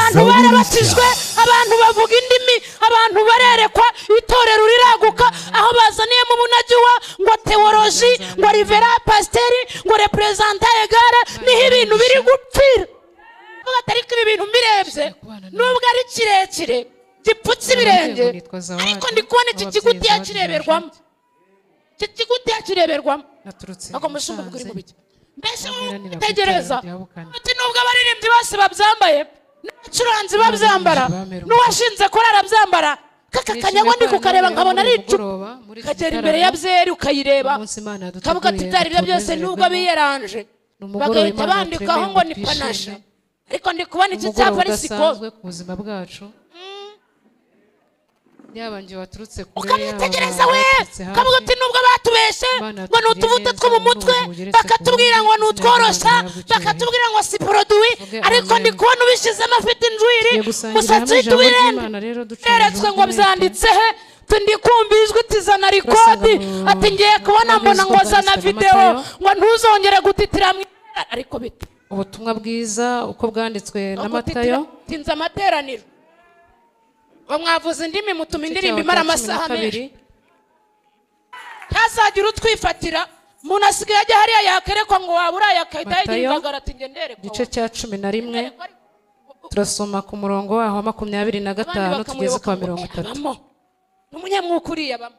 Abantu barabatijwe, abantu bavuga indimi, abantu barerekwa, itorero riraguka. Aho bazaniye mu bunajuwa ngo théologie, ngo rivera pasteri, ngo representant égale, niho ibintu biri gupfira. Ariko ibi bintu mbirebye nubwo ari kirekire gipfutse ibirenge, ariko ndi kubona iki kigutiya kireberwamo, iki kigutiya kireberwamo. Ako mushumba kuri mu biki mbese utegereza ati nubwo abaririmbyi bose babyambaye n'abacuranzi babyambara n'uwashinze korara byambara, kaka kanyago ndi kukareba nkabona ari icupa, kagera imbere ya byeri ukayireba kavuga ati byari ibyo byose nubwo biyeranje bagahita bandikaho ngo ni panashe, ariko ndi kubona iki cyapa ari siko ku buzima bwacu. Yabanje waturutse kure ukamwitegereza we kavuga ati nubwo batubeshe ngo nutuvuta two mu mutwe, bakatubwira ngo nutworosha, bakatubwira ngo si produit, ariko ndi kubona ubishizemo afite injwiri musatsi w'ibirende neretswe ngo byanditse he, ndi kumva ijwi tizana rekodi, ati ngiye kubona mbona ngo zana video ngo ntuzongere gutitira, ariko bite ubutumwa bwiza uko bwanditswe na Matayo tinza amateraniro ngo mwavuze indimi mutuma indirimbo imara amasaha menshi, ntazagira utwifatira. Umuntu asigaye ajya hariya yakerekwa ngo wabura yakahita yigira ati nge nderekwa. Igice cya 11 turasoma ku murongo waho 25 tugeze kwa 30. N'umunyamwuka uriya bamwe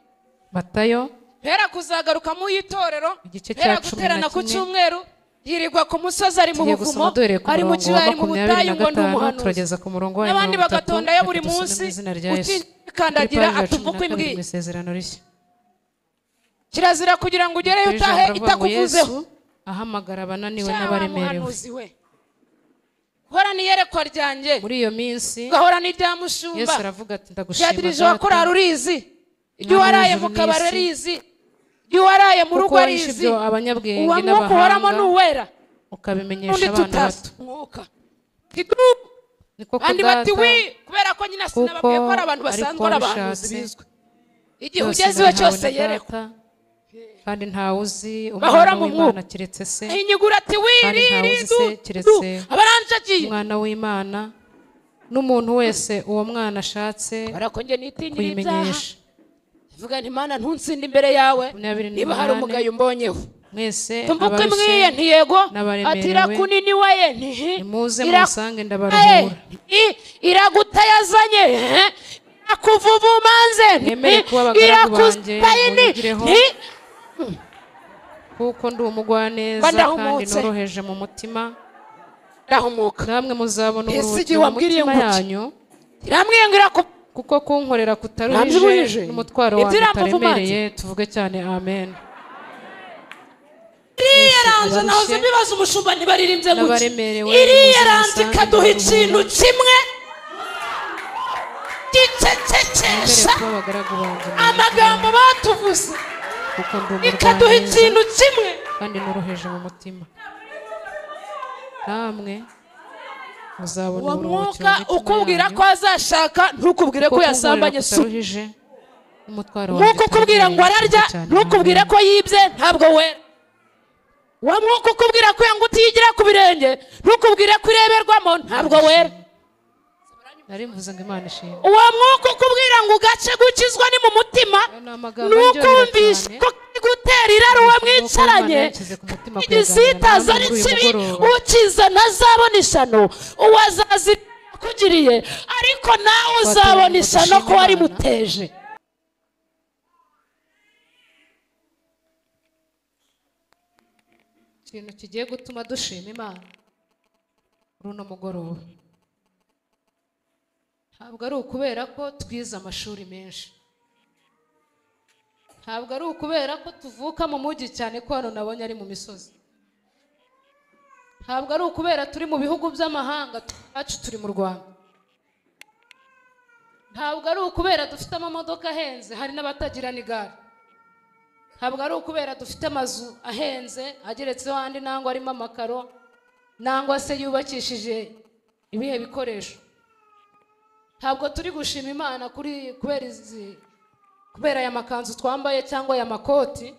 Matayo hera kuzagaruka mu itorero, hera guterana ku cyumweru, yirirwa ku musozi ari mu buvumo, ari mu kibaya, ari mu butayu ngo ndi umuhanuzi. Turageza ku murongo wa n'abandi bagatondayo buri munsi, utikandagira atumva uko imbwiye. Kirazira kugira ngo ugereyo utahe itakuvuzeho. Ahamagara abananiwe n'abaremerewe. Hora niyerekwa ryanjye muri iyo minsi, gahora n'irya mushumba. Yesu aravuga ati ndagushima Data, wakora rurizi, ibyo waraye mu kabare rizi, ibyo waraye mu rugo arizi, abanyabwenge n'abahanga n'uwera ukabimenyesha abana bato. Niko kandi bati wi kubera ko nyina sinababwiye ko ari abantu basanzwe ari abahanuzi bizwi, igihe ugezeho cyose yerekwa kandi ntawe uzi umwana w'Imana keretse se, inyigura ati wi ri du abaranjagiye umwana w'Imana n'umuntu wese uwo mwana ashatse barakonge nitinyira ibyaha. Vuga nti Mana ntunsinde imbere yawe niba hari umugayo umbonyeho mwese abarushye mwiye ntiyego atira kunini waye nti nimuze musange ndabaruhura, iragutayazanye akuvubumanze nemere kuba abagaragu banjye munyigireho, kuko ndi umugwaneza kandi noroheje mu mutima, ndahumuka namwe muzabona uburuhukiro mu mitima yanyu, kuko kunkorera kutaruhije n'umutwaro wanjye utaremereye. Tuvuge cyane amen. Iriyaranze nahoze mbibaza umushumba ntibaririmbye gutya, iriyaranze ikaduha ikintu kimwe gicecekesha amagambo batuvuze, ikaduha ikintu kimwe kandi noroheje mu mutima, namwe muzabona uwo mwuka ukubwira ko azashaka ntukubwire ko yasambanye, umwuka ukubwira ngo ararya ntukubwire ko yibye, ntabwo wera. Uwo mwuka ukubwira ko yanga utiyigira ku birenge ntukubwire ko ireberwamo, ntabwo wera. Uwo mwuka ukubwira ngo ugace gukizwa ni mu mutima, nukumvisha ko gutera irari uwo mwicaranye igisitaza ari kibi, ukiza ntazabona ishyano, uwazazi kugiriye ariko nawe uzabona ishyano ko wari muteje. Ikintu kigiye gutuma dushima Imana runo mugoroba ntabwo ari ukubera ko twize amashuri menshi, ntabwo ari ukubera ko tuvuka mu mujyi cyane ko hano nabonye ari mu misozi, ntabwo ari ukubera turi mu bihugu by'amahanga, twacu turi mu Rwanda, ntabwo ari ukubera dufite amamodoka ahenze, hari n'abatagira n'igare, ntabwo ari ukubera dufite amazu ahenze ageretseho andi nangwa arimo amakaro nangwa se yubakishije ibihe bikoresho. Ntabwo turi gushima Imana kuri kubera aya makanzu twambaye cyangwa aya makoti,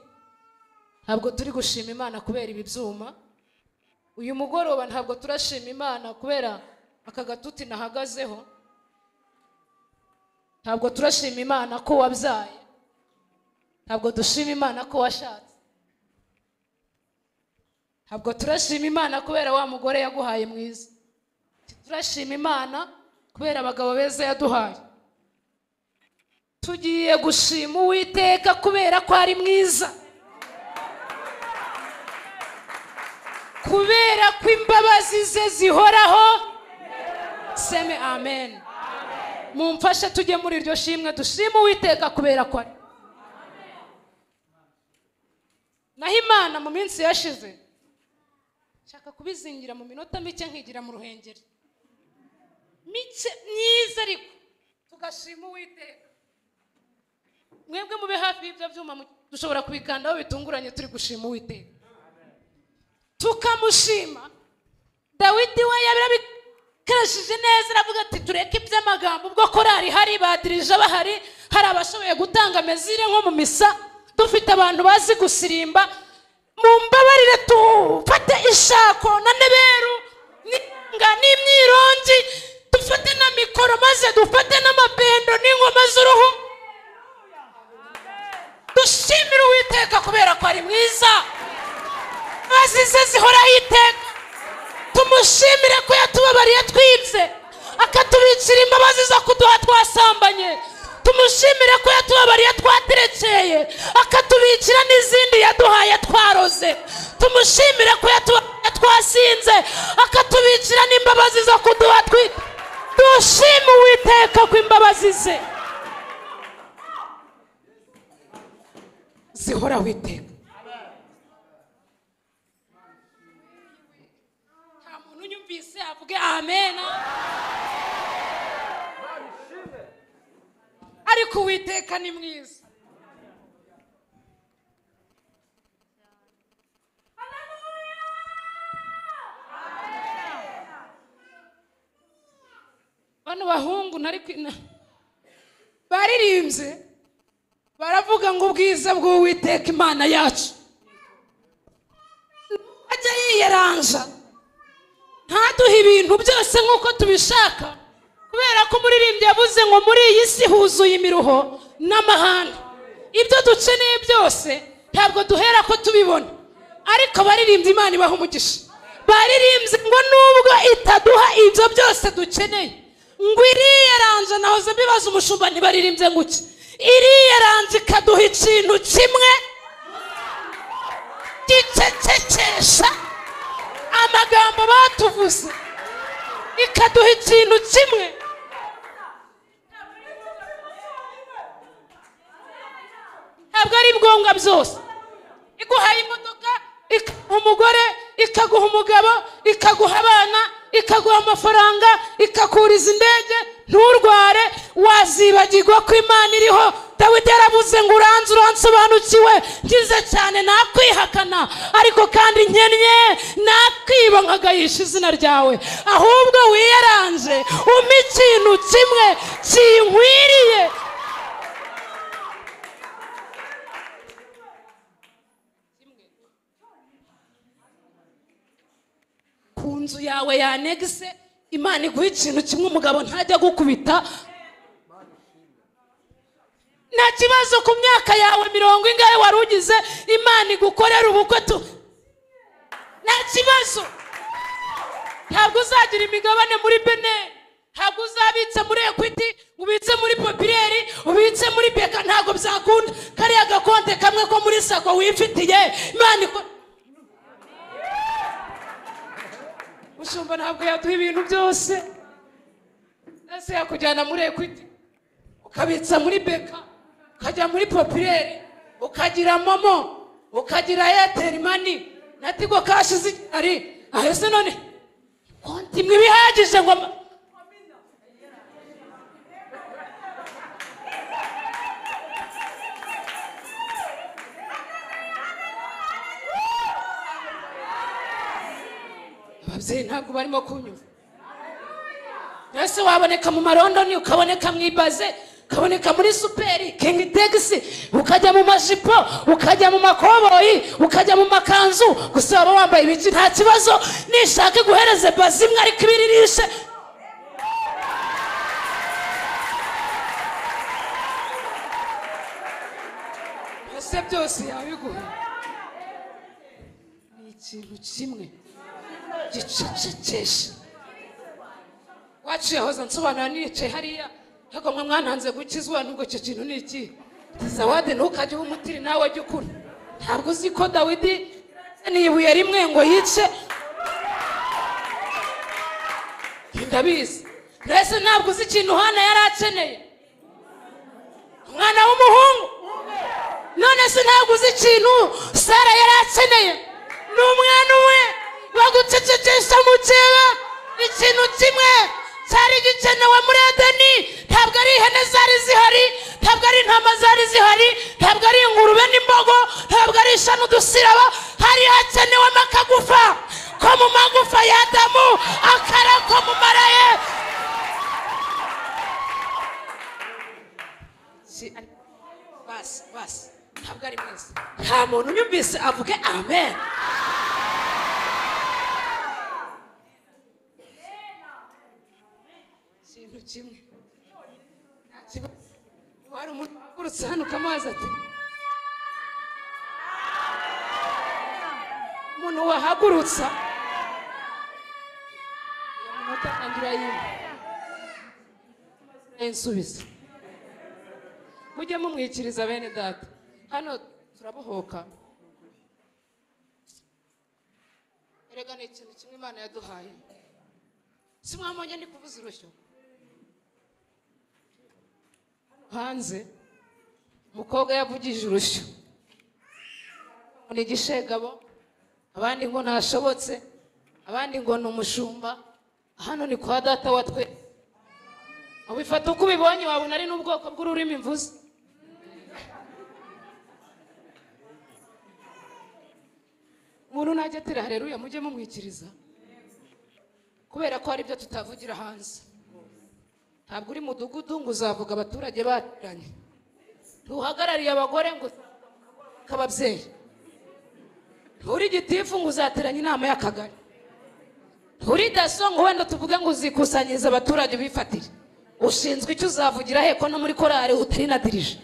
ntabwo turi gushima Imana kubera ibi byuma. Uyu mugoroba ntabwo turashima Imana kubera Aka gatuti nahagazeho, ntabwo turashima Imana ko wabyaye, ntabwo dushima Imana ko washatse, ntabwo turashima Imana kubera wa mugore yaguhaye mwiza, turashima Imana kubera abagabo beza yaduhaye. Tugiye gushima Uwiteka kubera ko ari mwiza, kubera ko imbabazi ze zihoraho. Seme amen. Mumfashe tujye muri iryo shimwe, dushime Uwiteka kubera ko ari. Naho Imana mu minsi yashize, nshaka kubizingira mu minota mike nkigira mu Ruhengeri mike myiza, ariko tugashima Uwiteka. Mwebwe mube hafi y'ibyo byuma, dushobora kubikandaho bitunguranye turi gushima Uwiteka, tukamushima. Dawidi we yabirabikirashije neza, aravuga ati tureke iby'amagambo, ubwo korari hari badirije bahari, hari abashoboye gutanga mezire nko mu misa, dufite abantu bazi gusirimba, mumbabarire tufate ishako na neberu n'inga n'imyirongi, dufate na mikoro, maze dufate n'amapendo n'ingoma z'uruhu, dushimire Uwiteka kubera ko ari mwiza, imbabazi ze zihoraho iteka. Tumushimire ko yatubabariye twibye, akatubikira imbabazi zo kuduha twasambanye. Tumushimire ko yatubabariye twaterekeye, akatubikira n'izindi yaduhaye twaroze. Tumushimire ko yatubabariye twasinze, akatubikira n'imbabazi zo kuduha twibye. Dushime Uwiteka ko imbabazi ze zihoraho iteka. Nta muntu unyumvise avuge amen. Ariko Uwiteka ni mwiza. Bano bahungu ntari baririmbye baravuga ngo ubwiza bw'Uwiteka Imana yacu ajya yiyeranja, ntaduhe ibintu byose nk'uko tubishaka, kubera ko umuririmbyi yavuze ngo muri iyi si huzuye imiruho n'amahane, ibyo dukeneye byose ntabwo duhera ko tubibona. Ariko baririmbye Imana ibaha umugisha, baririmbye ngo nubwo itaduha ibyo byose dukeneye, ngo iriyeranja. Nahoze mbibaza umushumba ntibaririmbye ngo iki, iriyeranja ikaduha ikintu kimwe gicecekesha amagambo batuvuze, ikaduha ikintu kimwe. Ntabwo ari ngombwa byose. Iguhaye imodoka, ikaguha umugore, ikaguha umugabo, ikaguha abana, ikaguha amafaranga, ikakuriza indege, nturware, wazibagirwa ko Imana iriho. Dawidi yaravuze ngo uranze uransobanukiwe, ngize cyane nakwihakana, ariko kandi nkennye nakwiba nkagayisha izina ryawe. Ahubwo wiyeranje umpe ikintu kimwe kinkwiriye. Ku nzu yawe ya anegise, Imana iguha ikintu kimwe, umugabo ntajya gukubita. Nta kibazo ku myaka yawe mirongo ingahe wari ugize, Imana igukorera ubukwe tu, nta kibazo. Ntabwo uzagira imigabane muri Beneri, ntabwo uzabitsa muri Equity, ubitse muri Populaire, ubitse muri Beka, ntabwo byakunda. Kariya gakonte kamwe ko muri Sako wifitiye, Imana iko Mushumba ntabwo yaduha ibintu byose. Ese yakujyana muri Equity, ukabitsa muri Beka, ukajya muri Populaire, ukagira Momo, ukagira Airtel Money na Tigo Cash zihari. Ahese none konti imwe bihagije ngo ababyeyi ntabwo barimo kunyumva. Ese waboneka mu marondoni, ukaboneka mu ibaze, ukaboneka muri superi King Taxi, ukajya mu majipo, ukajya mu makoboyi, ukajya mu makanzu, gusa waba wambaye ibiki nta kibazo. Nishaka guhereze baze imwe ariko ibiririshe. Se byose yabiguha. Ni ikintu kimwe gicecekesha. Wacu yahoze nsobanura nicaye hariya, ariko mwe mwantanze gukizwa nubwo icyo kintu ni iki? Zawadi ntukajye uba umutiri nawe jya ukura. Ntabwo uzi ko Dawidi ni ibuye rimwe ngo yice. Ndabizi. Mbese ntabwo uzi ikintu Hana yari akeneye. Umwana w'umuhungu. None se ntabwo uzi ikintu Sara yari akeneye. Ni umwana umwe bagucecekesha mukeba. Ikintu kimwe cyari gikenewe muri Edeni, ntabwo ari ihene zari zihari, ntabwo ari intama zari zihari, ntabwo ari ingurube n'imbogo, ntabwo ari isha n'udusiraba, hari hakenewemo akagufa ko mu magufa ya Adamu, akara ko mu mara ye. Basi basi, ntabwo ari mwiza. Nta muntu unyumvise avuge amen. Ikintu kimwe wari umuntu uhagurutse hano ukamubaza ati umuntu wahagurutsa iyo munota kandi urayimpa nsubiza. Mujye mumwikiriza bene data. Hano turabohoka. Erega ni ikintu kimwe Imana yaduhaye. Si mwamubonye ndi kuvuza urushyo hanze, umukobwa yavugije urushyo ni igishegabo, abandi ngo ntashobotse, abandi ngo ni umushumba. Hano ni kwa data wa twe. Ubifata uko ubibonye wabona ari n'ubwoko bw'ururimi mvuze. Umuntu najya atera haleluya mujye mumwikiriza, kubera ko hari ibyo tutavugira hanze. Ntabwo uri mudugudu ngo uzavuga abaturage bateranye, ntuhagarariye abagore ngo kababyeyi, nturi gitifu ngo uzateranye inama y'akagari, nturi daso ngo wenda tuvuge ngo uzikusanyiriza abaturage bifatire. Ushinzwe icyo uzavugira he ko no muri korari utari na dirije,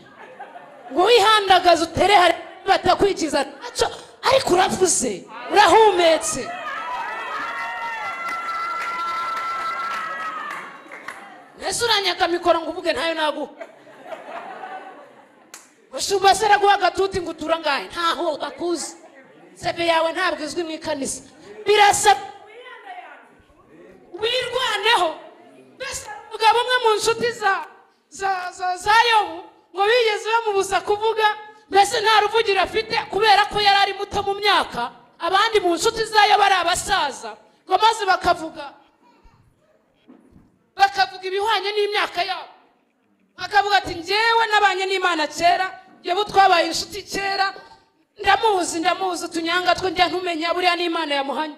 ngo wihandagaze utere hari batakwikiza ntacyo, ariko uravuze urahumetse. Ese uranyaka mikoro ngo uvuge ntayo naguha. Mushumba se araguha agatuti ngo utura ngahe, ntaho bakuzi. Sebe yawe ntabwo izwi mu ikanisa. Birasa wirwaneho. Mbese umugabo umwe mu nshuti za Yobu ngo bigeze bamubuza kuvuga, mbese nta ruvugiro afite kubera ko yari ari muto mu myaka, abandi mu nshuti za Yobu ari abasaza, ngo maze bakavuga ibihwanye n'imyaka yabo. Akavuga ati njyewe nabanye n'Imana kera, yewe twabaye inshuti kera, ndamuzi utunyanga two njya ntumenya buriya n'Imana yamuhanye.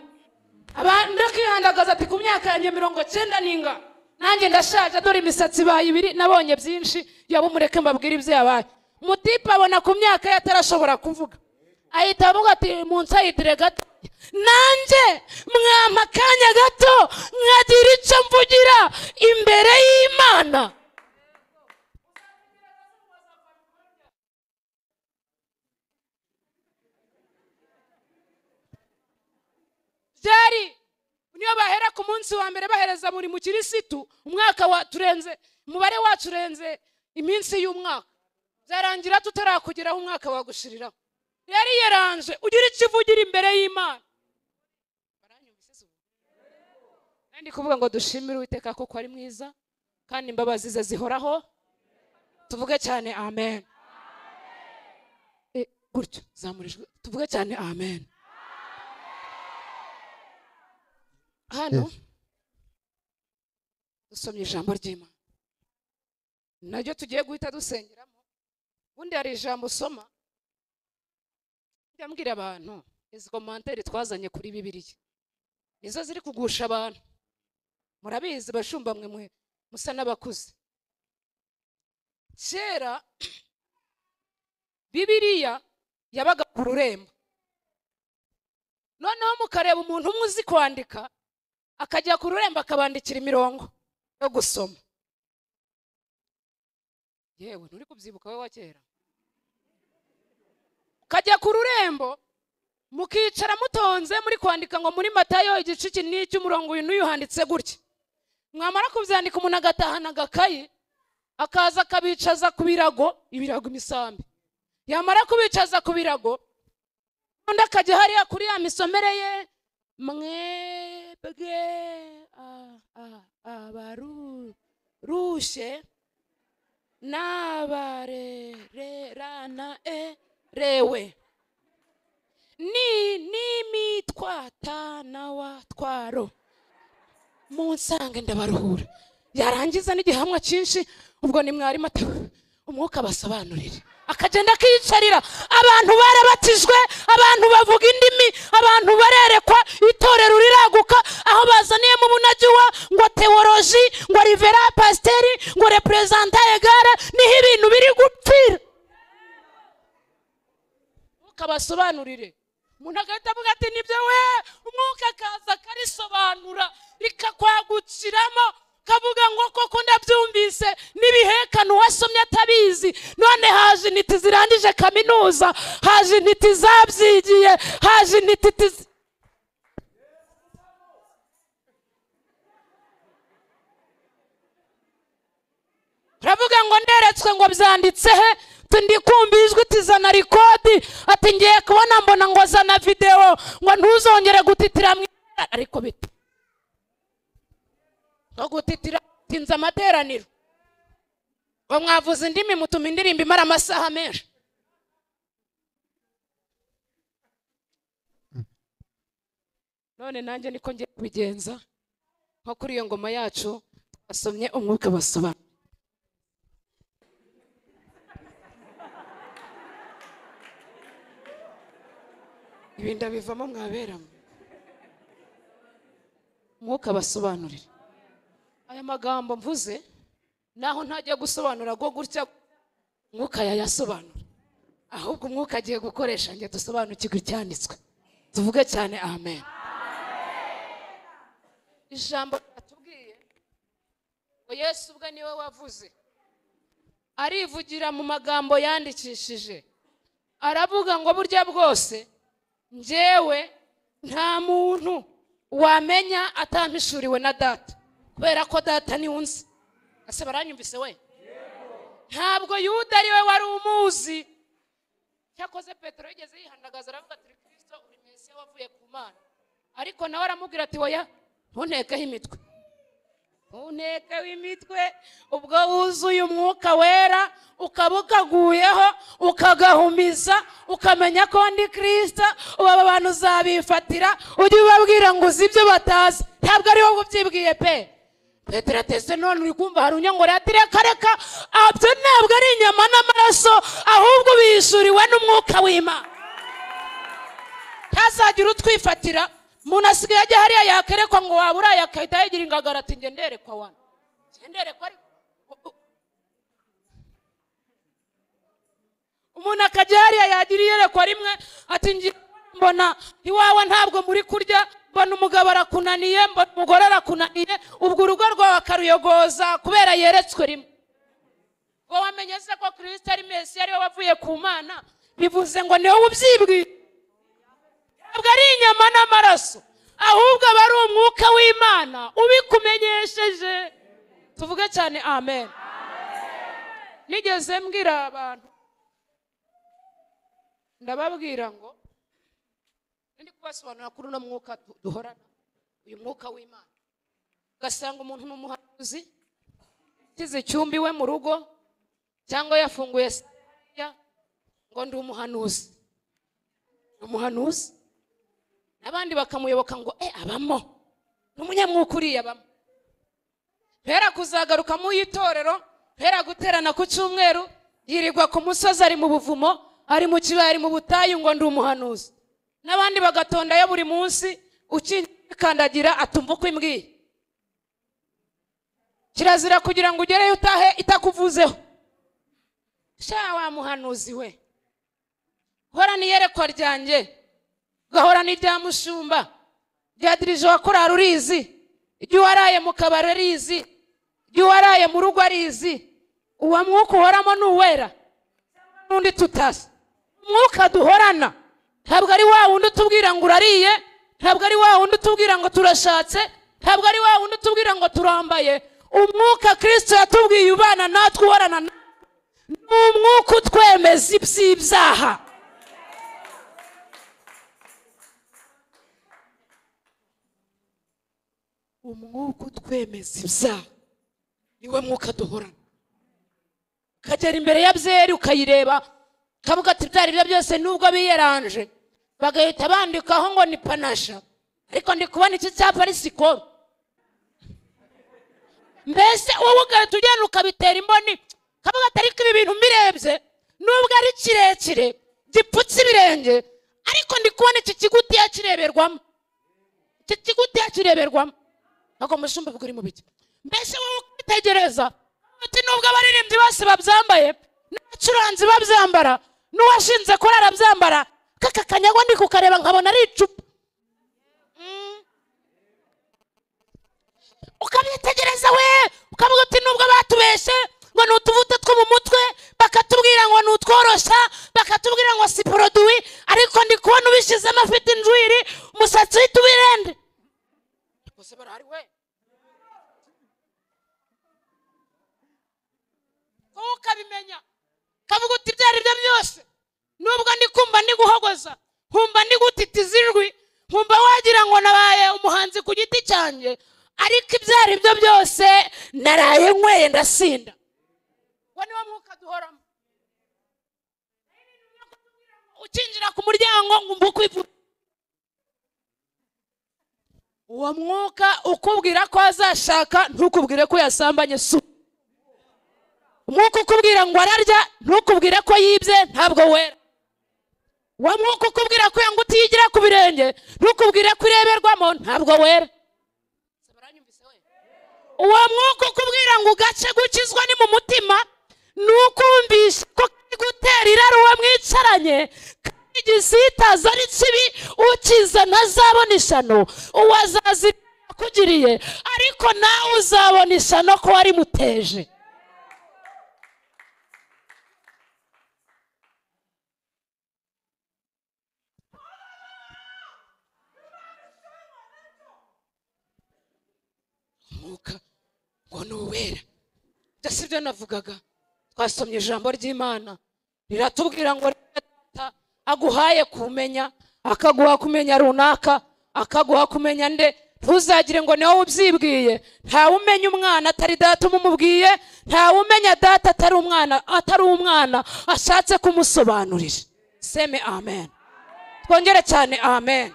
Abandi akihandagaza ati ku myaka yanjye 90 n'inga nanjye ndashaje, dore imisatsi ibaye ibiri, nabonye byinshi, yaba umureke mbabwire ibyo yabaye. Mutipe abona ku myaka ye atarashobora kuvuga, ahita avuga ati munsayidire gato, nanjye mwampa akanya gato nkagira icyo mvugira imbere y'Imana. Byari niyo bahera ku munsi wa mbere bahereza buri mukirisitu umwaka wa turenze, umubare wacu urenze iminsi y'umwaka, byarangira tutarakugeraho umwaka wagushiriraho. Yari yaranje ugira icyo uvugira imbere y'Imana. Ndi kuvuga ngo dushimire Uwiteka kuko ari mwiza kandi imbabazi ze zihoraho. Tuvuge cyane amen. Gutyo zamurijwe, tuvuge cyane amen. Hano dusomye ijambo ry'Imana naryo tugiye guhita dusengeramo. Ubundi hari ijambo usoma, ndambwira abantu izi komantere twazanye kuri Bibiliya nizo ziri kugusha abantu. Murabizi bashumba mwe musa n'abakuze. Kera Bibiliya yabaga ku rurembo, noneho mukareba umuntu umwe uzi kwandika akajya ku rurembo akabandikira imirongo yo gusoma. Yewe nturi kubyibuka we wa kera. Kajya ku rurembo mukicara mutonze muri kwandika ngo muri Matayo igice iki n'iki umurongo uyu n'uyu handitse gutya. Mwamara kubyandika umuntu agatahana agakayi akaza akabicaza ku birago, ibirago imisambi. Yamara kubicaza ku birago undi akajya hariya kuri ya misomere ye, mwebwe abarushe n'abarererana erewe ni n'imitwata n'awatwaro munsange ndabaruhura. Yarangiza n'igihamwa cyinshi, ubwo ni mwarimu ati umwuka basobanurire, akagenda akiyicarira. Abantu barabatijwe, abantu bavuga indimi, abantu barerekwa, itorero riraguka. Aho bazaniyemo ubunagiwa ngo teoloji, ngo rivera pasiteri, ngo representa egare, niho ibintu biri gupfira. Umwuka basobanurire, umuntu agahita avuga ati nibyo we, umwuka akaza akarisobanura rikakwagukiramo, kavuga ngo koko ndabyumvise n'ibihekano wasomye atabizi. None haje intiti zirangije kaminuza, haje intiti zabyigiye, haje intiti uravuga ngo nderetswe ngo byanditse he, ndi kumva ijwi tizana rikodi, ati ngiye kubona mbona ngo zana video ngo ntuzongere gutitira ariko bite ngo gutitira tinza amateraniro, ngo mwavuze indimi mutuma indirimbo imara amasaha menshi. None nanjye niko ngiye kubigenza, nko kuri iyo ngoma yacu twasomye umwuka basobanura. Ibi ndabivamo mwaberamo, umwuka basobanurire. Aya magambo mvuze naho ntajya gusobanura go gutya, umwuka yayasobanura, ahubwo umwuka agiye gukoresha nge dusobanukirwe icyanditswe. Tuvuge cyane amen. Ijambo ryatubwiye ngo Yesu ubwe niwe wavuze, arivugira mu magambo yandikishije, aravuga ngo burya bwose njyewe nta muntu wamenya atampishuriwe na data, kubera ko data ni unzi. Ese baranyumvise we? Ntabwo Yuda ari we wari umuzi. Cyakoze Petero yigeze yihandagaza aravuga ati Kristo uri Mesiya wavuye ku Mana, ariko nawe aramubwira ati oya, ntuntekeho imitwe, ntuntekeho imitwe. Ubwo wuzuye umwuka wera ukaba ukaguyeho ukagahumiza ukamenya ko ndi Kristo, ubu aba bantu uzabifatira ujye ubabwira ngo uzi ibyo batazi, ntabwo ari wowe ubyibwiye pe. Petero atese none uri kumva hari unyongora ati reka reka, abyo ntabwo ari inyama n'amaraso, ahubwo bishuriwe n'umwuka w'Imana. Ntazagira utwifatira. Umuntu asigaye ajya hariya yakerekwa ngo waba uraye akahita yigira ingagara ati nge nderekwa wana, nge nderekwa. Ariko umuntu akajya hariya yagira iyerekwa rimwe ati nge mbona iwawe ntabwo muri kurya, mbona umugabo arakunaniye, mbona umugore arakunaniye, ubwo urugo rwawe akaruyogoza kubera yeretswe rimwe. Ngo wamenye se ko Kristo ari Mesiya ari we wavuye ku Mana, bivuze ngo ni wowe ubyibwiye. Ntabwo ari inyama n'amaraso, ahubwo aba ari umwuka w'Imana ubikumenyesheje. Tuvuge cyane amen. Nigeze mbwira abantu, ndababwira ngo ndi kubasobanurira kuri uno mwuka duhorana, uyu mwuka w'Imana. Ugasanga umuntu ni umuhanuzi, akize icyumba iwe mu rugo cyangwa yafunguye ngo ndi umuhanuzi, umuhanuzi, abandi bakamuyoboka ngo abamo n'umunyamwuka uriya abamo. Hera kuzagaruka mu itorero, hera guterana ku cyumweru, yirirwa ku musozi ari mu buvumo, ari mu kibaya, ari mu butayu ngo ndi umuhanuzi. N'abandi bagatondayo buri munsi, ukikandagira atumva uko imbwiye. Kirazira kugira ngo ugereyo utahe itakuvuzeho. Sha wa muhanuzi we, horana iyerekwa ryanjye, gahorana irya mushumba, rya dirije wa korali urizi, ibyo waraye mu kabari arizi, ibyo waraye mu rugo arizi. Uwo mwuka uhoramo ni uwera n'undi tutazi. Umwuka duhorana ntabwo ari wa wundi utubwira ngo urariye, ntabwo ari wa wundi utubwira ngo turashatse, ntabwo ari wa wundi utubwira ngo turambaye. Umwuka Kristo yatubwiye ubana natwe uhorana ni umwuka utwemeza iby'ibyaha. Umwuka utwemeza ibyaha niwe mwuka duhorana. Ukagera imbere ya byeri ukayireba ukavuga ati byari ibyo byose nubwo biyeranje bagahita bandikaho ngo ni panasha, ariko ndi kubona iki cyapa ari sikoro. Mbese wowe ugahita ugenda ukabitera imboni ukavuga ati ariko ibi bintu mbirebye nubwo ari kirekire gipfutse ibirenge, ariko ndi kubona iki kigutiya kireberwamo, iki kigutiya kireberwamo. Ntabwo mushumba bwuri mu biki. Mbese wowe ukitegereza uti nubwo abaririmbyi bose babyambaye n'abacuranzi babyambara n'uwashinze korari abyambara, kaka kanyagwa ndi kukareba nkabona ari icupa. Ukabyitegereza we ukavuga uti nubwo batubeshe ngo ni utuvuta two mu mutwe, bakatubwira ngo ni utworoshya, bakatubwira ngo si produit, ariko ndi kubona ubishyizemo afite injwiri, umusatsi uhita ubirende. Bose barahari we. Wowe ukabimenya ukavuga uti ibyo ari byo byose nubwo ndi kumva ndi guhogoza, nkumva ndi gutitiza ijwi, nkumva wagira ngo nabaye umuhanzi ku giti cyanjye, ariko ibyo ari byo byose naraye nyweye ndasinda. Uwo niwo mwuka duhoramo. Ukinjira ku muryango nkumva ukwivuga. Uwo mwuka ukubwira ko azashaka ntukubwire ko yasambanye su. Umwuka ukubwira ngo ararya ntukubwire ko yibye ntabwo wera. Uwo mwuka ukubwira ko yangutiye yigira ku birenge ntukubwire ko ireberwamo ntabwo wera. Uwo mwuka ukubwira ngo ugace gukizwa ni mu mutima nukumvisha ko gutera irari uwo mwicaranye kandi igisitaza ari kibi, ukiza ntazabona ishyano, uwazazi yakugiriye ariko nawe uzabona ishyano ko warimuteje. Umwuka ngo ni uwera. Ibyo si byo navugaga. Twasomye ijambo ry'Imana riratubwira ngo Data aguhaye kumenya, akaguha kumenya runaka, akaguha kumenya nde, ntuzagire ngo ni wowe ubyibwiye. Ntawe umenya umwana atari data umumubwiye, ntawe umenya data atari umwana, atari umwana ashatse kumusobanurira. Seme amen. Twongere cyane amen.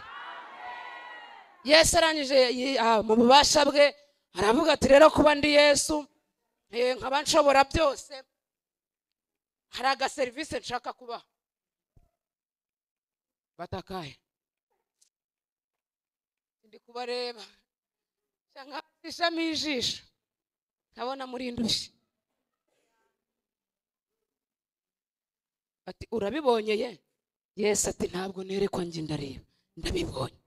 Yesu arangije mu bubasha bwe aravuga ati rero kuba ndi Yesu nkaba nshobora byose, hari aga service nshaka kubaha. Batakaye ndi kubareba nkashamo ijisho nkabona muri ndushye. Ati urabibonye ye? Yesu ati ntabwo nerekwa njye ndareba, ndabibonye.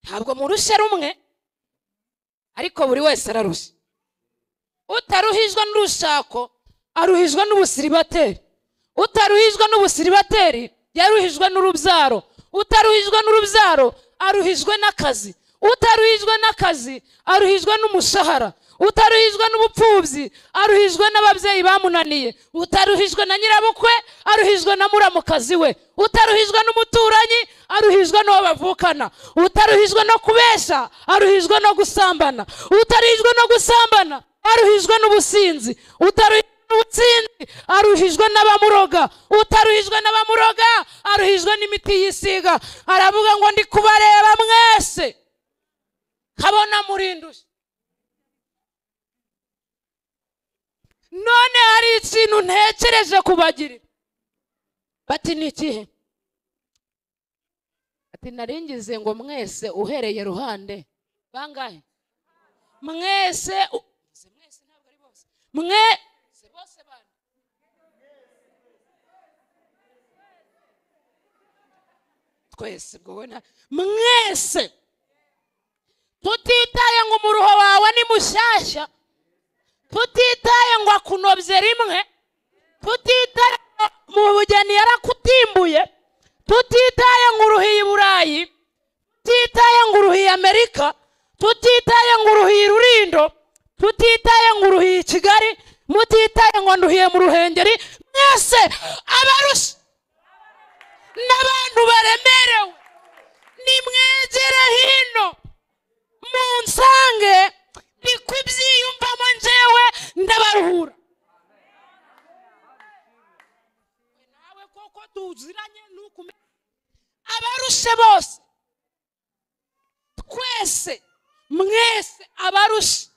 Ntabwo murushye rumwe, ariko buri wese ararushye. Utaruhijwe n'urushako aruhijwe n'ubusiribateri, utaruhijwe n'ubusiribateri yaruhijwe n'urubyaro, utaruhijwe n'urubyaro aruhijwe n'akazi, utaruhijwe n'akazi aruhijwe n'umushahara, utaruhijwe n'ubupfubyi aruhijwe n'ababyeyi bamunaniye, utaruhijwe na nyirabukwe aruhijwe na muramukazi we, utaruhijwe n'umuturanyi aruhijwe n'uwo bavukana, utaruhijwe no kubesha aruhijwe no gusambana, utaruhijwe no gusambana aruhijwe n'ubusinzi, utaruhijwe n'ubutsinzi aruhijwe n'abamuroga, utaruhijwe n'abamuroga aruhijwe n'imiti yisiga. Aravuga ngo ndi kubareba mwese kabona murindushye. None hari ikintu ntekereje kubagirira. Bati ni ikihe? Ati naringize ngo mwese uhereye ruhande bangahe? Mwese mwese ntabwo ari bose. Mwese bose bana. Twese bwo mwese tutitaye ngo umuruho wawe ni mushyashya, tutitaye ngo akunobye rimwe, tutitaye Mu bugeni yarakutimbuye, tutitaye ngo uruhiye i Burayi, tutitaye ngo uruhiye Amerika, tutitaye ngo uruhiye Rurindo, tutitaye ngo uruhiye i Kigali, mutitaye ngo nduhiye mu Ruhengeri, mwese abarushe n'abantu baremerewe nimwegere hino munsange, niko ibyiyumvamo njyewe ndabaruhura. Nawe koko tuziranye nukume abarushe bose, twese mwese abarushe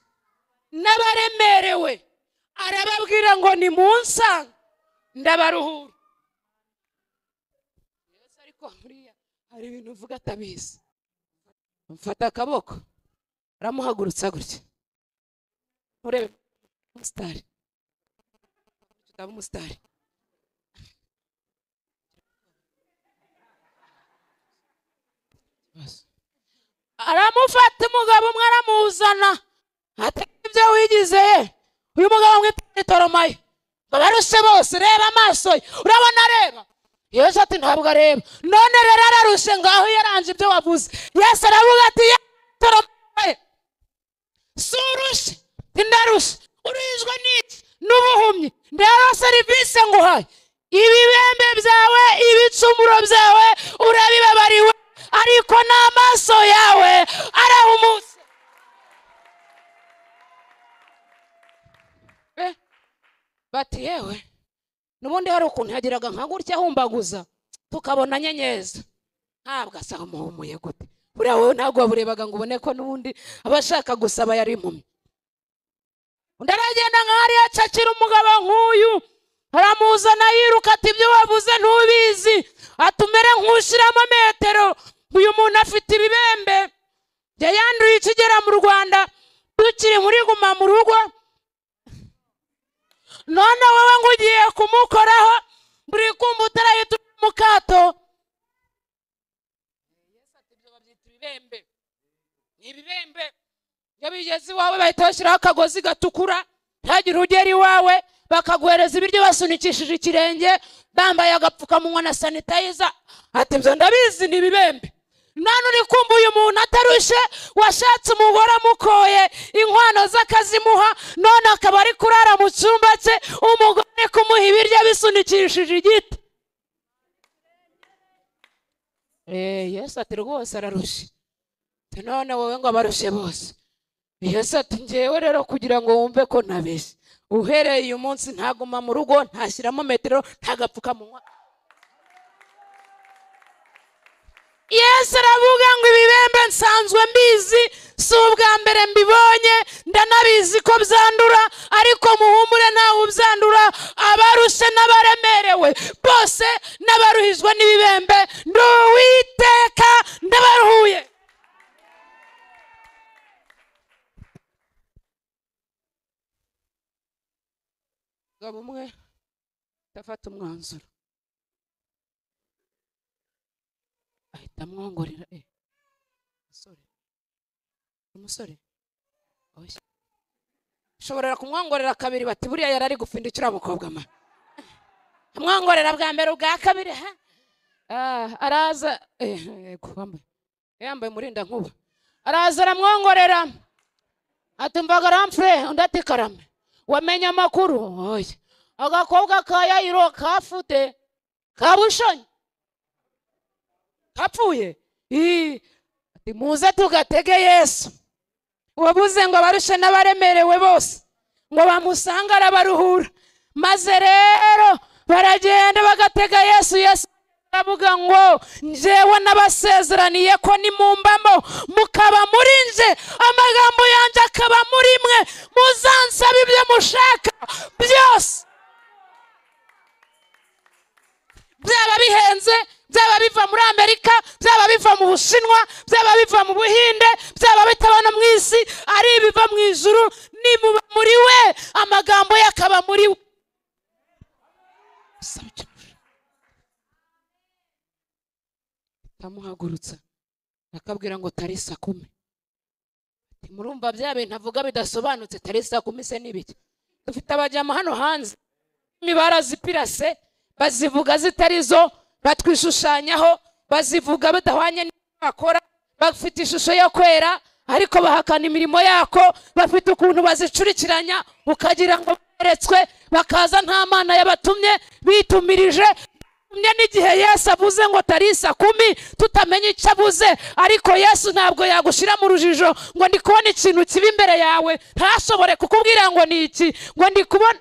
n'abaremerewe, arababwira ngo ni munsange ndabaruhura. Yesu ariko buriya hari ibintu uvuga atabizi. Mfata akaboko aramuhagurutsa gutya, urebe umusitari, tutaba umusitari. Aramufata umugabo umwe aramuzana, ati ibyo wigize ye, uyu mugabo mwita Toromayo, abarushe bose, reba amaso ye, urabona areba. Yesu ati ntabwo areba. None rero ararushe, ngaho yaranje ibyo wavuze. Yesu aravuga ati Toromayo, si urushe, ndarushe, uruhijwe n'iki? N'ubuhumyi. Rero serivisi nguhaye, ibibembe byawe, ibicumuro byawe urabibabariwe, ariko n'amaso yawe arahumutse. Bati yewe, n'ubundi hari ukuntu yagiraga nka gutya ahumbaguza tukabona nyenyeza, ntabwo asa umuhumuye gute. Buriya wowe ntabwo waburebaga ngo ubone ko n'ubundi abashaka gusaba yari impumyi. Undi aragenda nk'ahari acakira umugabo nk'uyu, aramuzana yiruka ati ibyo wavuze ntubizi, atumere nk'ushyiramo metero. Uyu muntu afite ibibembe, yayanduye ikigera mu Rwanda tukiri muri guma mu rugo, none wowe ngo ugiye kumukoraho, buri kumva utarahita mu kato. Yesu ati ibyo babyita ibibembe, ni ibibembe. Iyo bigeze iwawe bahita bashyiraho akagozi gatukura, ntagire ugera iwawe, bakaguhereza ibiryo basunikishije ikirenge, bambaye agapfukamunwa na sanitayiza. Ati ibyo ndabizi ni ibibembe. None uri kumva uyu muntu atarushe, washatse umugore amukoye inkwano z'akazimuha, none akaba ari kurara mu cyumba cye, umugore kumuha ibiryo bisunikishije igiti. Yesu ati rwose ararushe. None wowe ngo abarushe bose. Yesu ati njyewe rero kugira ngo wumve ko ntabeshye, uhereye uyu munsi ntaguma mu rugo, ntashyiramo metero, ntagapfukamunwa. Yesu aravuga ngo ibibembe nsanzwe mbizi, si ubwa mbere mbibonye, ndanabizi ko byandura, ariko muhumure ntawe ubyandura, abarushe n'abaremerewe bose n'abaruhijwe n'ibibembe, ndi Uwiteka ndabaruhuye. Umugabo umwe afata umwanzuro, ahita amwongorera, umusore ushobora kumwongorera kabiri, bati buriya yari ari gupfindikira mukobwa ma. Amwongorera bwa mbere, ubwa kabiri, araza yambaye umurinda nkuba, araza aramwongorera ati mvaga ramfure, undi ati karame, wamenye amakuru? Oya, agakobwa ka Yayiro kafute kabushonye kapfuye. Ati muze tugatege Yesu, wabuze ngo abarushe n'abaremerewe bose ngo bamusanga arabaruhura. Maze rero baragenda bagatega Yesu. Yesu aravuga ngo njyewe nabasezeraniye ko nimumbamo mukaba muri nje, amagambo yanjye akaba muri mwe, muzansaba ibyo mushaka byose, byaba bihenze, byaba biva muri Amerika, byaba biva mu Bushinwa, byaba biva mu Buhinde, byaba bitaba no mu isi, ari ibiva mu ijuru, nimuba muri we, amagambo ye akaba muri we. Amuhagurutsa akabwira ngo tari saa kumi. Murumva bya bintu avuga bidasobanutse, tari saa kumi se n'ibiki? Dufite abajyama hano hanze imibara zipirase, Bazivuga zitari zo, batwishushanyaho, bazivuga badahwanye n'ibyo bakora, bafite ishusho yo kwera ariko bahakana imirimo yako, bafite ukuntu bazicurikiranya ukagira ngo beretswe, bakaza nta Mana yabatumye, bitumirije n'igihe Yesu avuze ngo tarisa kumi tutamenye icyo avuze. Ariko Yesu ntabwo yagushira mu rujijo ngo ndi kubona ikintu kibi imbere yawe ntashobore kukubwira ngo ni iki, ngo ndi kubona.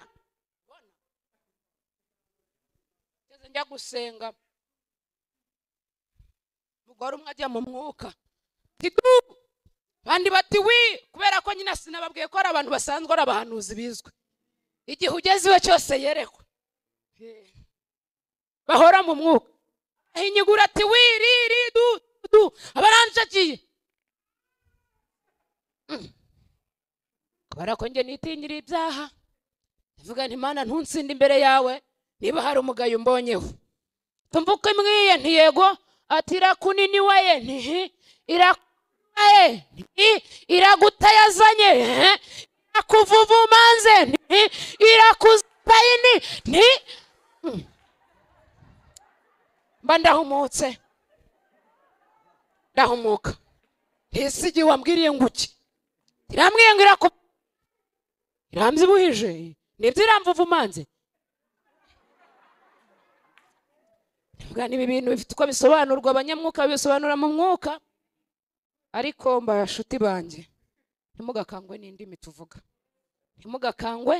Njya gusenga mugore umwe ajya mu mwuka bandi bati wi, kubera ko nyina sinababwiye ko ari abantu basanzwe ari abahanuzi bizwe, igihe ugeze iwe cyose yerekwa bahora mu mwuka. Ahinyigura ati wi ri ri du du, abaranjagiye kubera ko nge nitinyira ibyaha, ndavuga nti Mana ntunsinde imbere yawe niba hari umugayo umbonyeho. Tumvuko imwiye nti yego, ati irakunini waye nti irakuye nti iragutayazanye irakuvuvumanze nti irakuzayini nti. Mba ndahumutse, ndahumuka. Ese igihe wambwiriye nguki irambwiye ngo iramvyibuhije nibyo iramvuvumanze. Ndavuga niba ibintu bifite uko bisobanurwa, abanyamwuka bisobanura mu mwuka. Ariko mbashuti banjye, ntimugakangwe n'indimi tuvuga, ntimugakangwe.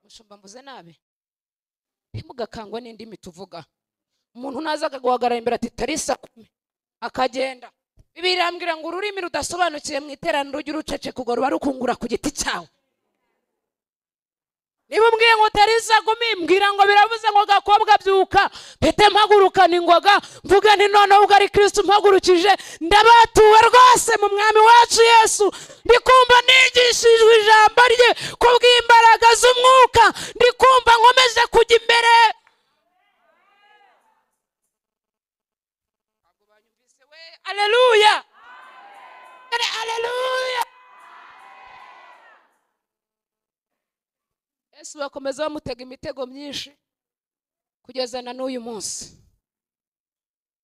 Mushumba mvuze nabi? Ntimugakangwe n'indimi tuvuga. Umuntu naza akaguhagarara imbere ati tarisa kumi akagenda, Bibiliya irambwira ngo ururimi rudasobanukiye mu iteraniro ujye uruceceka ubwo ruba rukungura ku giti cyawe. Niba umbwiye ngo tarisa kumi, mbwira ngo biravuze ngo gakobwa byuka, mpite mpagurukana ingoga mvuga nti noneho ubwo ari Kristo mpagurukije, ndabatuwe rwose mu mwami wacu Yesu. Ndikumva nigishijwe ijambo rye kubw'imbaraga z'umwuka, ndikumva nkomeje kujya imbere. Haleluya, haleluya. Yesu bakomeza bamutega imitego myinshi kugeza na n'uyu munsi.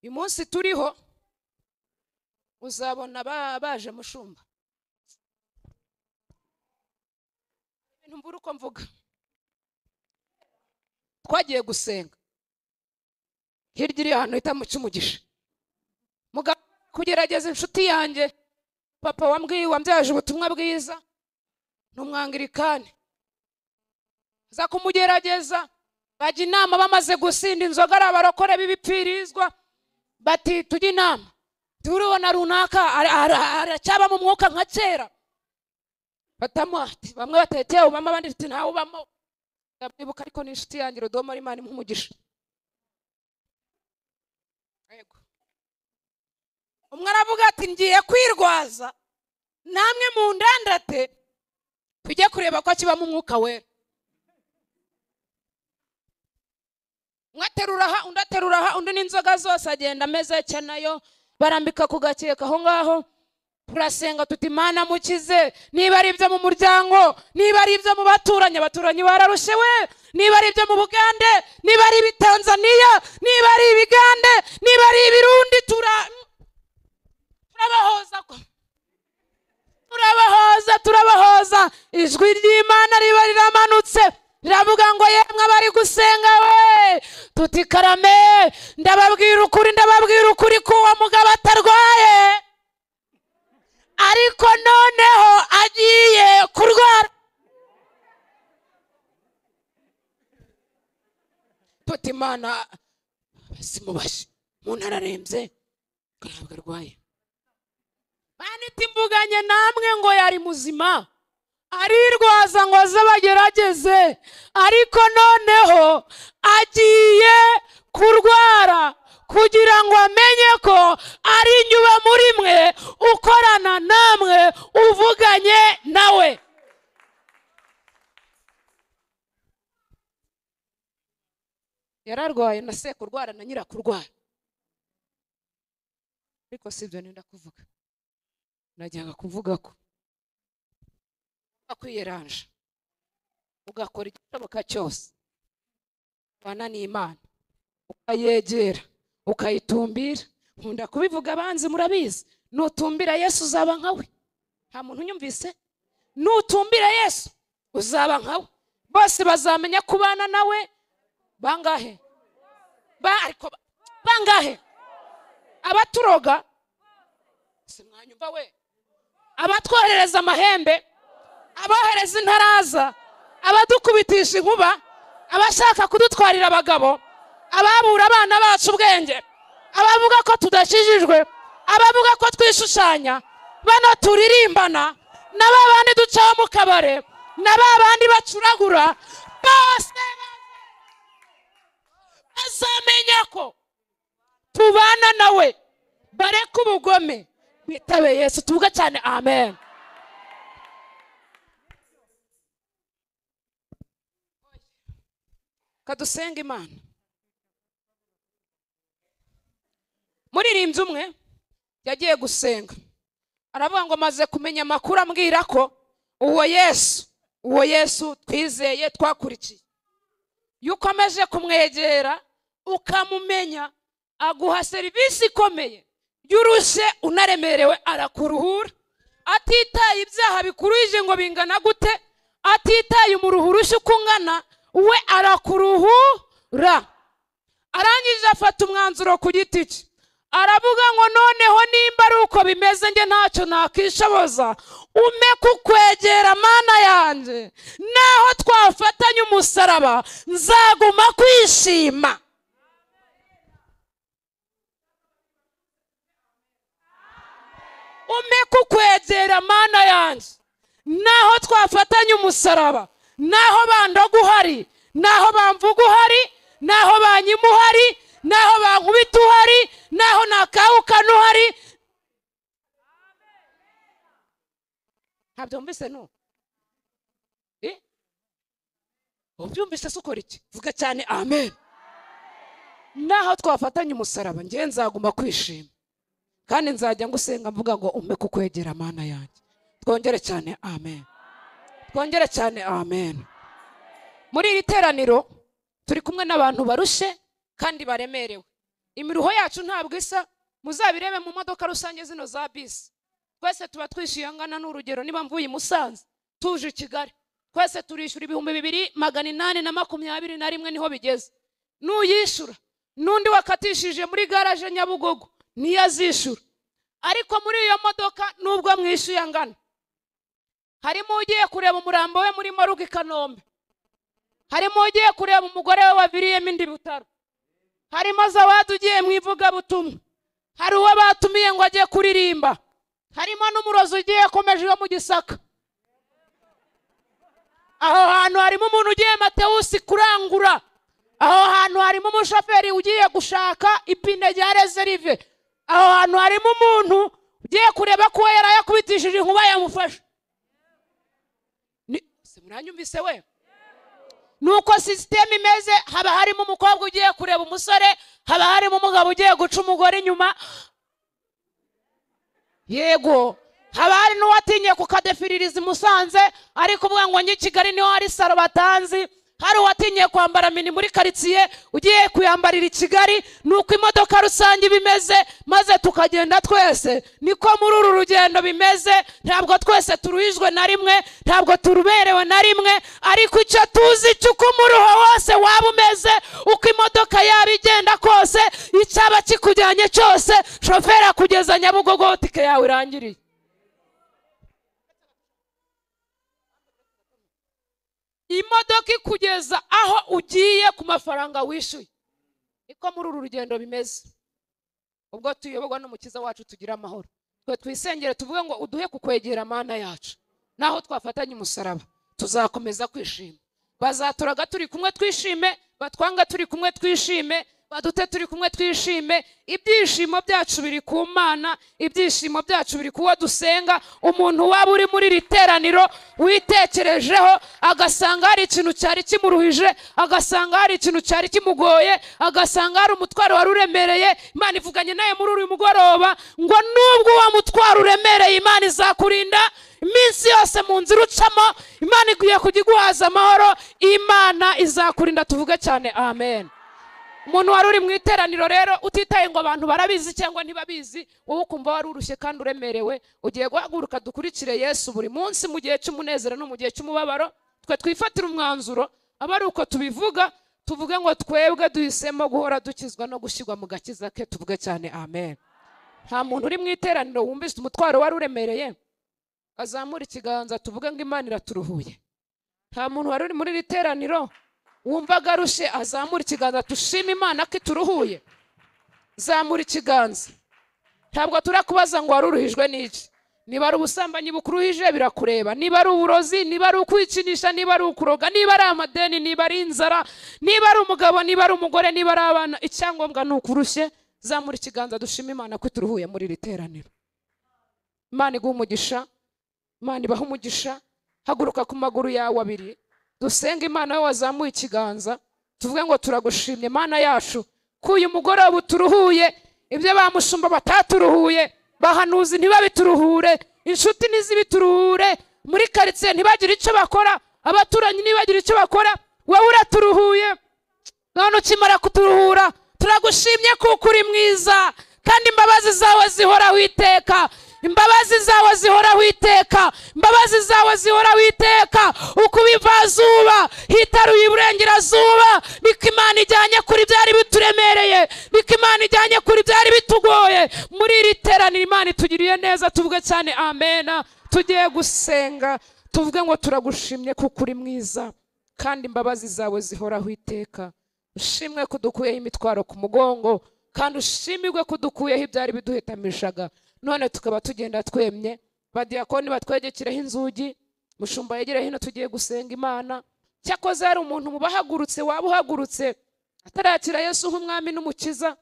Uyu munsi turiho uzabona baje mushumba. Ibintu mbura uko mvuga. Twagiye gusenga hirya iri ahantu hita mu Cyumugisha, kugerageza inshuti yanjye papa wambwiye wambyaje ubutumwa bwiza ni umwangirikani, za kumugerageza bajya inama bamaze gusinda inzoga ari abarokore b'ibipfirizwa, bati tujye inama turubona runaka aracyaba mu mwuka nka kera. Batamu ati bamwe bateteye ubamo abandi ati ntawe ubamo. Ndabyibuka ariko ni inshuti yanjye Rodoma, Imana imuhe umugisha. Yego, umwe aravuga ati ngiye kwirwaza namwe mu ndandate tujye kureba ko kibamo umwuka wera. Umwe aterura aha, undi aterura aha, undi n'inzoga zose agenda ameze nayo barambika ku gakeka aho ngaho. Turasenga tuti Mana mukize, niba ari ibyo mu muryango, niba ari ibyo mu baturanyi, abaturanyi bararushewe, niba ari ibyo mu Bugande, niba ari ibitanzania, niba ari ibigande, niba ari ibirundi, turabahoza, turabahoza, turabahoza. Ijwi ry'Imana riba riramanutse riravuga ngo yemwe abari gusenga we, tuti karame, ndababwira ukuri, ndababwira ukuri ko uwo mugabo atarwaye, ariko noneho agiye kurwara. Tuti Imana simubashe, umuntu ararembye ntabwo arwaye. Mana iti mvuganye namwe ngo yari muzima, arirwaza ngo aze abagerageze, ariko noneho agiye kurwara kugira ngo amenye ko ari nyuba muri mwe ukorana namwe uvuganye nawe. Yararwaye na sekurwara na nyirakurwara, ariko si ibyo nenda kuvuga. Najyaga kuvuga ko kwiyeranje ugakora igishoboka cyose Bana n'Imana ukayegera ukayitumbira. Nkunda kubivuga abanzi murabizi, nutumbira Yesu uzaba nkawe. Nta muntu unyumvise? Nutumbira Yesu uzaba nkawe, bose bazamenya kubana nawe. Bangahe? Ariko bangahe abaturoga? Simwanyumva we? Abatwoherereza amahembe, abohereza intaraza, abadukubitisha inkuba, abashaka kudutwarira abagabo, ababura abana bacu ubwenge, abavuga ko tudakijijwe, abavuga ko twishushanya, bano turirimbana, na babandi ducaho mu kabare, na babandi bacuragura, bose bazamenya ko tubana nawe. Bareke ubugome, bitabe Yesu. Tuvuga cyane amen. Kadusenga Imana. Muririmbyi umwe yagiye gusenga, aravuga ngo maze kumenya amakuru ambwira ko uwo Yesu twizeye twakurikiye, iyo ukomeje kumwegera ukamumenya aguha serivisi ikomeye. Yurushye unaremerewe arakuruhura, atitaye ibyaha bikuruje ngo bingana gute, atitaye umuruhurushye uko ungana, we arakuruhura. Arangije afata umwanzuro ku giti cye, aravuga ngo noneho nimba ari uko bimeze nge ntacyo nakishoboza, ume kukwegera Mana yanjye, naho twafatanya umusaraba nzaguma kwishima. Ume kukwegera Mana yanjye, naho twafatanya umusaraba, naho bandoga uhari, naho bamvuga uhari, naho banyima uhari, naho bankubita uhari, naho nakawukana uhari. Ntabyumvise no? Ubyumvise se ukora iki? Vuga cyane amen. Naho twafatanya umusaraba nge nzaguma kwishima, kandi nzajya ngusenga mvuga ngo umpe kukwegera Mana yanjye. Twongere cyane amen. Twongere cyane amen. Muri iri teraniro turi kumwe n'abantu barushe kandi baremerewe. Imiruho yacu ntabwo isa, muzabirebe mu modoka rusange zino za bisi. Twese tuba twishyuye angana n'urugero, niba mvuye i Musanze tuje i Kigali, twese turishyura 2821 niho bigeze. Nuyishyura n'undi wakatishije muri garage Nyabugogo niyo azishyura. Ariko muri iyo modoka nubwo mwishyuye angana, harimo ugiye kureba umurambo we muri morgue i Kanombe, harimo ugiye kureba umugore we waviriyemo indi butaro, harimo Zawadi ugiye mu ivugabutumwa, hari uwo batumiye ngo ajye kuririmba, harimo n'umurozi ugiye akomeje yo mu Gisaka. Aho hantu harimo umuntu ugiye Matewusi kurangura, aho hantu harimo umushoferi ugiye gushaka ipine rya reserve, aho hantu harimo umuntu ugiye kureba ko yarayakubitishije inkuba yamufashe. Muranyumvise we? Nuko system imeze, haba harimo umukobwa ugiye kureba umusore, haba harimo umugabo ugiye guca umugore inyuma. Yego, haba hari n'uwatinye kukadefiririza Musanze ariko uvuga ngo njye Kigali niho hari saro batanzi, hari uwatinye kwambara mini muri quartier ugiye kuyambarira i Kigali. Nuko imodoka rusange bimeze, maze tukagenda twese. Niko muri uru rugendo bimeze, ntabwo twese turuhijwe na rimwe, ntabwo turuberewe na rimwe, ariko icyo tuzi cy'uko umuruho wose waba umeze, uko imodoka yaba igenda kose, icyaba kikujyanye cyose, shoferi akugeza Nyabugogo tike yawe irangiriye. Imodoka ikugeza aho ugiye ku mafaranga wishyuye. Niko muri uru rugendo bimeze. Ubwo tuyoborwa n'umukiza wacu tugira amahoro. Twe twisengere tuvuge ngo uduhe kukwegera Mana yacu, naho twafatanye umusaraba tuzakomeza kwishima. Bazaturaga turi kumwe twishime, batwanga turi kumwe twishime, badute turi kumwe twishime. Ibyishimo byacu biri ku Mana, ibyishimo byacu biri kuwo dusenga. Umuntu waba uri muri iri teraniro witekerejeho agasanga hari ikintu cyari kimuruhije, agasanga hari ikintu cyari kimugoye, agasanga hari umutwaro wari uremereye, Imana ivuganye nawe muri uyu mugoroba ngo nubwo uwo mutwaro uremereye, Imana izakurinda iminsi yose mu nzira ucamo. Imana ikwiye kujya iguhaza amahoro, Imana izakurinda. Tuvuge cyane amen. Umuntu wari uri mu iteraniro rero utitaye ngo abantu barabizi cyangwa ntibabizi, wowe ukumva wari urushye kandi uremerewe, ugiye guhaguruka dukurikire Yesu buri munsi mu gihe cy'umunezero no mu gihe cy'umubabaro. Twe twifatira umwanzuro, aba ari uko tubivuga, tuvuge ngo twebwe duhisemo guhora dukizwa no gushyirwa mu gakiza ke. Tuvuge cyane amen. Nta muntu uri mu iteraniro wumvise umutwaro wari uremereye azamura ikiganza tuvuge ngo Imana iraturuhuye. Nta muntu wari uri muri iri teraniro wumvaga arushe azamura ikiganza tushima Imana ko ituruhuye. Zamura ikiganza. Ntabwo turakubaza ngo waruruhijwe n'iki. Niba ari ubusambanyi bukuruhije birakureba, niba ari uburozi, niba ari ukwikinisha, niba ari ukuroga, niba ari amadeni, niba ari inzara, niba ari umugabo, niba ari umugore, niba ari abana, icyangombwa ni ukurushye. Zamura ikiganza dushima Imana ko ituruhuye muri iri teraniro. Imana iguhe umugisha, Imana ibahe umugisha. Haguruka ku maguru yawe abiri dusenga Imana. We wazamuye ikiganza tuvuge ngo turagushimye Mana yacu ko uyu mugoroba uturuhuye. Ibyo bamushumba bataturuhuye, bahanuzi ntibabituruhure, inshuti ntizibituruhure, muri karitsiye ntibagire icyo bakora, abaturanyi ntibagire icyo bakora, wowe uraturuhuye. None ukimara kuturuhura turagushimye kuko uri mwiza, kandi imbabazi zawe zihoraho iteka. Imbabazi zawe zihoraho iteka, imbabazi zawe zihoraho iteka. Uko ibivazuba hitaruye iburengerazuba, niko Imana ijyanye kuri byari bituremereye, niko Imana ijyanye kuri byari bitugoye. Muri iri teraniro Imana itugiriye neza. Tuvuge cyane amena. Tugiye gusenga tuvuge ngo turagushimye kuko uri mwiza, kandi imbabazi zawe zihoraho iteka. Ushimwe ko dukuyeho imitwaro ku mugongo, kandi ushimirwe ko dukuyeho ibyari biduhetamishaga. None tukaba tugenda twemye. Badiyakoni batwegekireho inzugi, mushumba yegere hino, tugiye gusenga Imana. Cyakoze hari umuntu mubahagurutse, waba uhagurutse atarakira Yesu nk'umwami n'umukiza,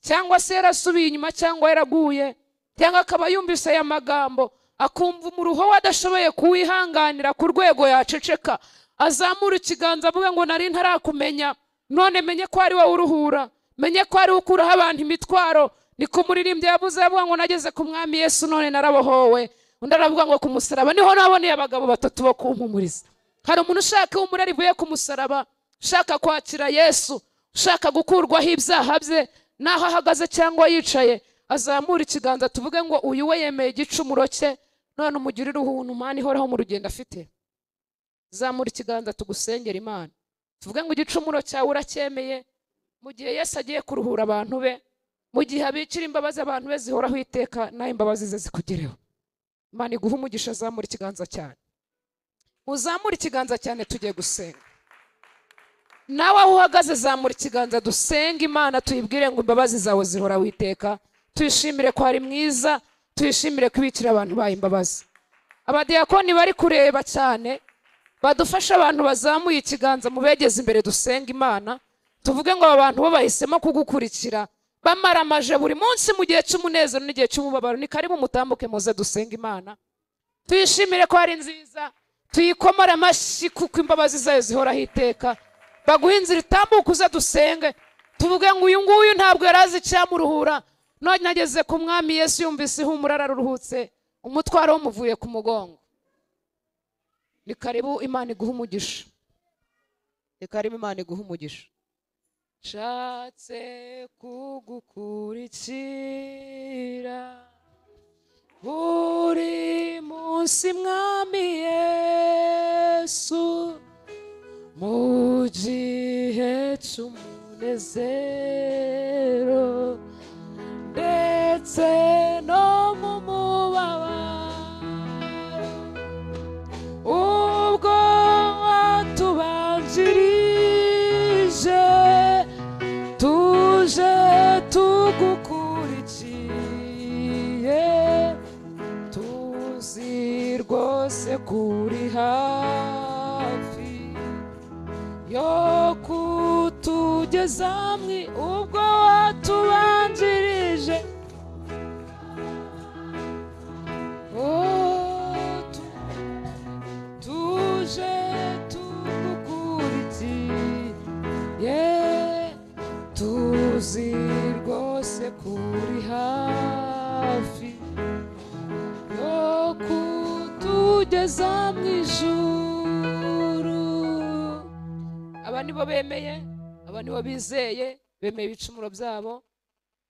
cyangwa se yarasubiye inyuma, cyangwa yaraguye, cyangwa akaba yumvise aya magambo akumva umuruho we adashoboye kuwihanganira ku rwego yaceceka, azamura ikiganza avuga ngo nari ntarakumenya, none menye ko ari wowe uruhura, menye ko ari ukuraho abantu imitwaro. Niko umuririmbyi yavuze, avuga ngo nageze ku mwami Yesu none narabohowe. Undi aravuga ngo ku musaraba niho naboneye abagabo batatu bo kumpumuriza. Hari umuntu ushaka ihumure rivuye ku musaraba, ushaka kwakira Yesu, ushaka gukurwaho ibyaha bye, naho ahagaze cyangwa yicaye azamura ikiganza tuvuge ngo uyu we yemeye igicumuro cye, none umugirire ubuntu Mana ihoraho mu rugendo afite. Zamura ikiganza tugusengera Imana, tuvuge ngo igicumuro cyawe uracyemeye. Mu gihe Yesu agiye kuruhura abantu be, mu gihe abikira imbabazi abantu be zihoraho iteka, nawe imbabazi ze zikugereho. Imana iguhe umugisha. Zamura ikiganza cyane, uzamura ikiganza cyane, tugiye gusenga. Nawe aho uhagaze zamura ikiganza dusenga Imana, tuyibwire ngo imbabazi zawe zihoraho iteka. Tuyishimire ko ari mwiza, tuyishimire ko ibikira abantu bayo imbabazi. Abadiyakoni bari kureba cyane badufasha abantu bazamuye ikiganza mubegeze imbere dusenga Imana, tuvuge ngo aba bantu bo bahisemo kugukurikira bamaramaje buri munsi mu gihe cy'umunezero n'igihe cy'umubabaro. Ni karibu mutambuke muze dusenga Imana, tuyishimire ko ari nziza, tuyikomore amashyi kuko imbabazi zayo zihoraho iteka. Baguhe inzira itambuka uze dusenge, tuvuge ngo uyu nguyu ntabwo yari azi icyamuruhura, none ageze ku mwami Yesu yumvise ihumura araruhutse, umutwaro wumuvuye ku mugongo. Ni karibu, Imana iguhe umugisha. Ni karibu, Imana iguhe umugisha. Nshatse kugukurikira buri munsi mwami Yesu, mu gihe cy'umunezero ndetse no mu mubabaro, ubwo watubanjirije tuje tugukurikiye, tuzi rwose kuri hafi yo kutugeza kutugeza ubwo watubanjirije. Tuje tugukurikiye, tuzi rwose kuri hafi yo kutugeza mu ijuru. Aba nibo bemeye, aba nibo bizeye, bemeye ibicumuro byabo,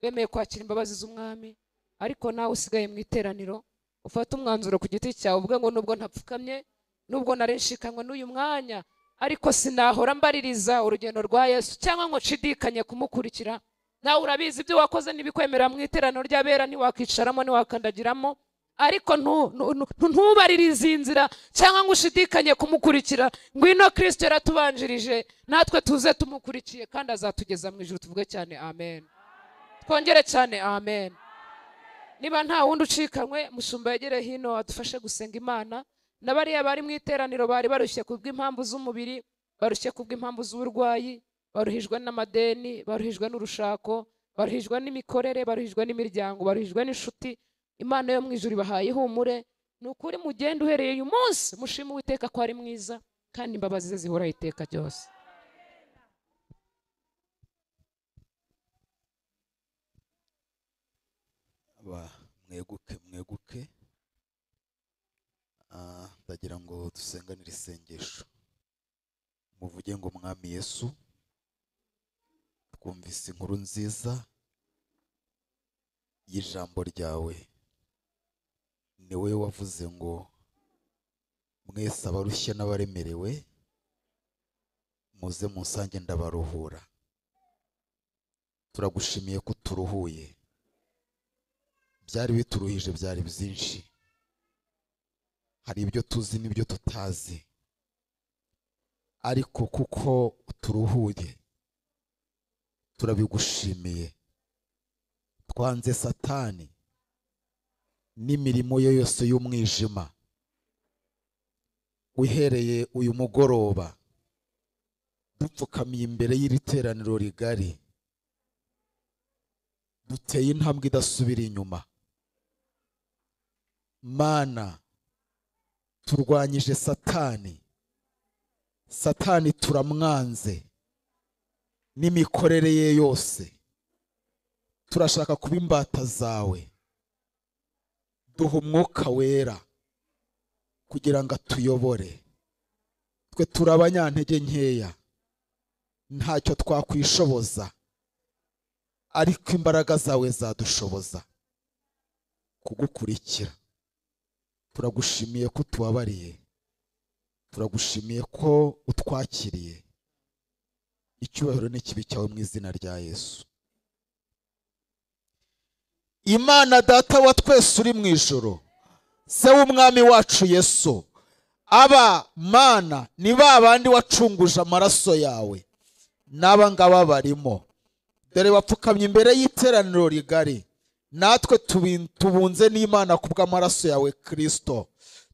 bemeye kwakira imbabazi z'umwami. Ariko nawe usigaye mu iteraniro ufate umwanzuro ku giti cyawe, uvuge ngo nubwo ntapfukamye, nubwo narenshikanywe n'uyu mwanya, ariko sinahora mbaririza urugendo rwa Yesu cyangwa ngo nshidikanye kumukurikira. Nawe urabizi ibyo wakoze ntibikwemera mu iteraniro ry'abera, ntiwakicaramo, ntiwakandagiramo, ariko ntubaririze inzira cyangwa ngo ushidikanye kumukurikira. Ngwino Kristo yaratubanjirije, natwe tuze tumukurikiye, kandi azatugeza mu ijuru. Tuvuge cyane amen, twongere cyane amen. Niba nta wundi ucikanywe, mushumba yegere hino adufashe gusenga Imana. N'abariya bari mu iteraniro bari barushye kubw'impamvu z'umubiri, barushye kubw'impamvu z'uburwayi, baruhijwe n'amadeni, baruhijwe n'urushako, baruhijwe n'imikorere, baruhijwe n'imiryango, baruhijwe n'inshuti, Imana yo mu ijuru ibahaye ihumure. Ni ukuri mugende uhereye uyu munsi mushime Uwiteka ko ari mwiza, kandi imbabazi ze zihoraho iteka ryose. Mweguke mweguke, ndagira ngo dusenganire isengesho. Muvuge ngo Mwami Yesu, twumvise inkuru nziza y'ijambo ryawe. Ni wowe wavuze ngo mwese abarushye n'abaremerewe muze munsange ndabaruhura. Turagushimiye ko uturuhuye. Byari bituruhije, byari byinshi, hari ibyo tuzi n'ibyo tutazi, ariko kuko uturuhuye turabigushimiye. Twanze Satani n'imirimo ye yose y'umwijima. Uhereye uyu mugoroba dupfukamiye imbere y'iri teraniro rigari, duteye intambwe idasubira inyuma. Mana, turwanyije Satani, Satani turamwanze n'imikorere ye yose. Turashaka kuba imbata zawe. Duha umwuka wera kugira ngo atuyobore. Twe turi abanyantege nkeya, ntacyo twakwishoboza, ariko imbaraga zawe zadushoboza kugukurikira. Turagushimiye ko utubabariye, turagushimiye ko utwakiriye. Icyubahiro n'ikibi cyawe mu izina rya Yesu. Imana Data wa twese uri mu ijuru, se w'umwami wacu Yesu, aba Mana ni ba bandi wacunguje amaraso yawe, n'aba ngaba barimo. Dore bapfukamye imbere y'iteraniro rigari, natwe tubunze n'Imana kubw'amaraso yawe Kristo.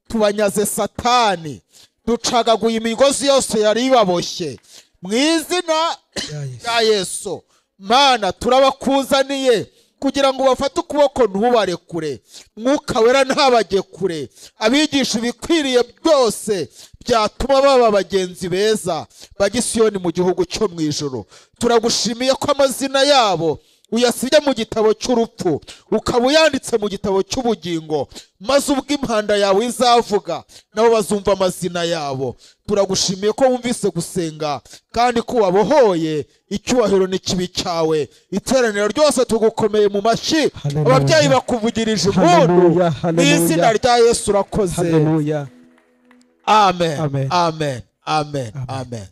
Tubanyaze Satani, ducagaguye imigozi yose yari ibaboshye mu izina rya Yesu. Mana, turabakuzaniye kugira ngo bafate ukuboko ntubarekure, Mwuka wera ntabajye kure, abigisha ibikwiriye byose byatuma baba bagenzi beza bagisiyoni mu gihugu cyo mu ijuru. Turagushimiye ko amazina yabo uyasibye mu gitabo cy'urupfu, ukaba uyanditse mu gitabo cy'ubugingo, maze ubwo impanda yawe izavuga nabo bazumva amazina yabo. Turagushimiye ko wumvise gusenga kandi ko wabohoye. Icyubahiro n'ikibi cyawe. Iteraniro ryose tugukomeye mu mashyi, ababyeyi bakuvugirije impundu mu izina rya Yesu. Urakoze. Amen, amen, amen, amen.